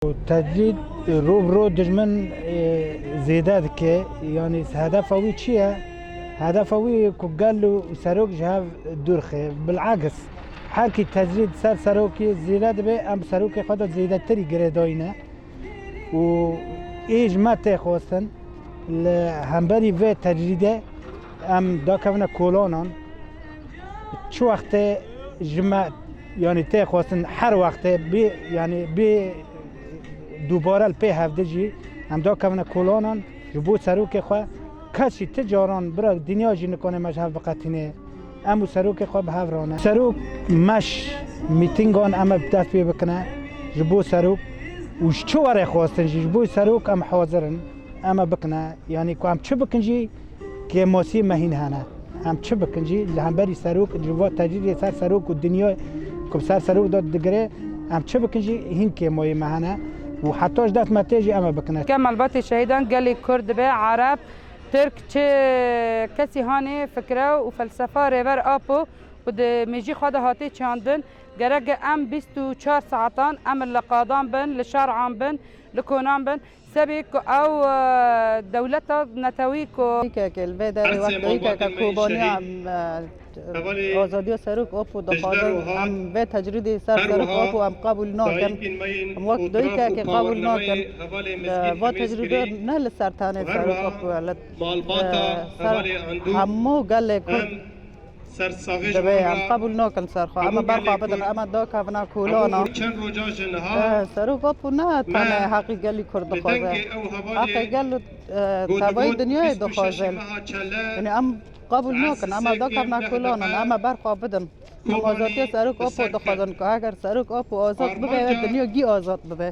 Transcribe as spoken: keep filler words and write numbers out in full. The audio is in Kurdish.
Tecrîd, e, ro bi ro dijmin, e, zêde dike. Yanî hedefa wî çi ye? Hedefa wî ku gel û serok ji hev dûr xe. Bil'egs, her kî tecrîd ser serokê zêde dibe, em serokê xwe de zêdetirî girêdayî ne. Û ê ji me tê xwestin, li hemberî vê tecrîdê em dakevine kolanan. Çi wextê ji me, yanî tê xwestin her wextê bê, yanî bê dubare li pê hevdi jî em dakevine kolanan ji bo serokê xwe. Kes jî ti caran bira dinya jî nikane me ji hev biqetîne. Em û serokê xwe bi hev rane. Serok meş mîtîngan em ê dest pê bikine ji bo serok û ji çi were xwestin jî ji bo serok em hazir in. Em ê bikine, yanî ku em çi bikin jî kêmasî me hîn hene. Em çi bikin jî li hemberî serok, ji va tecrîdê ser serok û dinya ku bi ser serok de digire, em çi bikin jî hîn kêmayî me hene û heta ji dest me tê jî em ê bikine. Ke malbatê şehîdan gelê Kurd dibe, Ereb, Tirk, çi kesî hanê fikre û felsefa Rêber Apo ku di mêjî xwe de hatê çandin, gerek em bîst û çar saetan em li qadan bin, li şer'an bin, li konan bin. Sebê ku ew, e, dewleta netewî ku Dayikeke li vê derê wek dayikeke Kobaniya em, e, azadiya Serok Apo dixwazin, em vê tecrîdê ser Serok Apo em qebûl nakin. Em wek dayikeke qebûl nakin. Li va tecrîdê ne li ser tenê Serok Apo, li, e, ser hemû gelê Kurd. Divê em qebûl nakin ser xwe. Em ê berxwe bidin, em ê dakevina kolana. Eh, Serok Apo ne tenê heqê gelî Kurd dixwaze. Heqê gel û, eh, tevayî dinyayê dixwaze. Yanî em qebûl nakin, em ê dakevina kolana, em ê berxwe bidin. Em azadiya Serok Apo dixwazin ku eger Serok Apo azad bibe, dinya gî azad bibe.